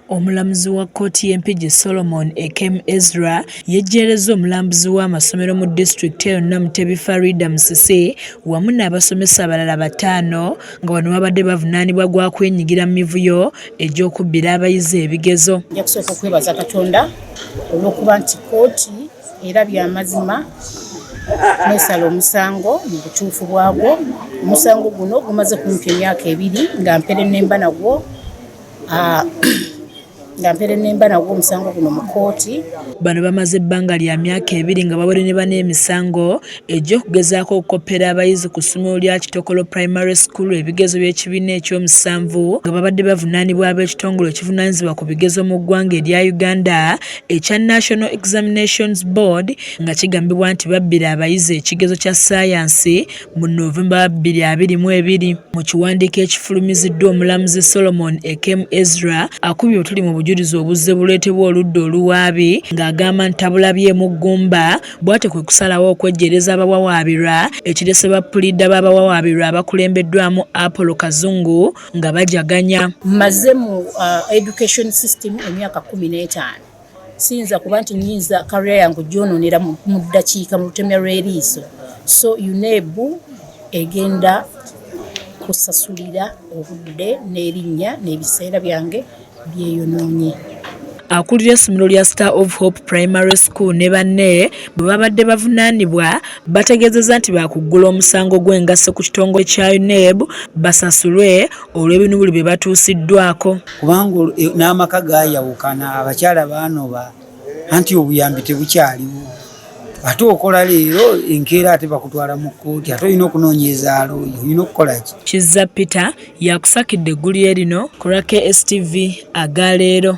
Omulamuzi wa kkooti y'e Mpigi Solomon Ekem Ezra yejjeerezza omulambuzi w'amasomero mu disitulikiti eyo Namutebi Farida Musisi wamu n'abasomesa abalala bataano nga bano babadde bavunaanibwa gwa kwenyigira mu mivuyo egy'okubbira abayizi ebigezo. Nja kusooka okwebaza Katonda olw'okuba nti kkooti erabye amazima n'esala omusango mu butuufu bwagwo. Omusango guno gumaze kumpi emyaka 2 nga mperennemba nagwo nga mperennemba nagwo omusango guno mu kkooti. Bano bamaze ebbanga lya myaka 2 nga bawerenebwa n'emisango egy'okugezaako okukoppera abayizi ku ssomero lya Kitokolo Primary School ebigezo by'ekibiina ekyomusanvu nga babadde bavunaanibwa ab'ekitongole ekivunaanyizibwa ku bigezo mu ggwanga erya Uganda ekya National Examinations Board nga kigambibwa nti babbira abayizi ekigezo kya ssaayansi mu November 2022. Mu kiwandiiko ekifulumiziddwa omulamuzi Solomon Ekem Ezra akubye otuli mu bujulizi obuzze buleetebwa oludda oluwaabi ng'agamba nti tabulabyemu ggumba bw'atyo kwe kusalawo okwejjeereza abawawaabirwa ekirese ba puliida b'abawawaabirwa abakulembeddwamu Apollo Kazungu nga bajaganya. Mmaze mu education system emyaka 15. Siyinza kuba nti nnyinza career yange ogyonoonera mu ddakiika mu lutemya lw'eriiso. So UNEB egenda kusasulira obudde n'erinnya n'ebiseera byange byeyonoonye. Akulira essomero lya Star of Hope Primary School ne banne bwe babadde bavunaanibwa bategeezezza nti baakuggula omusango gw'engasse ku kitongole kya UNEB basasulwe olw'ebinubuli bye batuusiddwako. Kubanga n'amaka gaayawukana, abakyala baanoba anti obuyambi tebukyaliwo. Ate okola leero enkeera ate bakutwala mu kkooti, ate olina okunoonyeza alooyo, olina okukola ki? Kizza Peter yakusakidde eggulire lino ku lwa KSTV aga leero.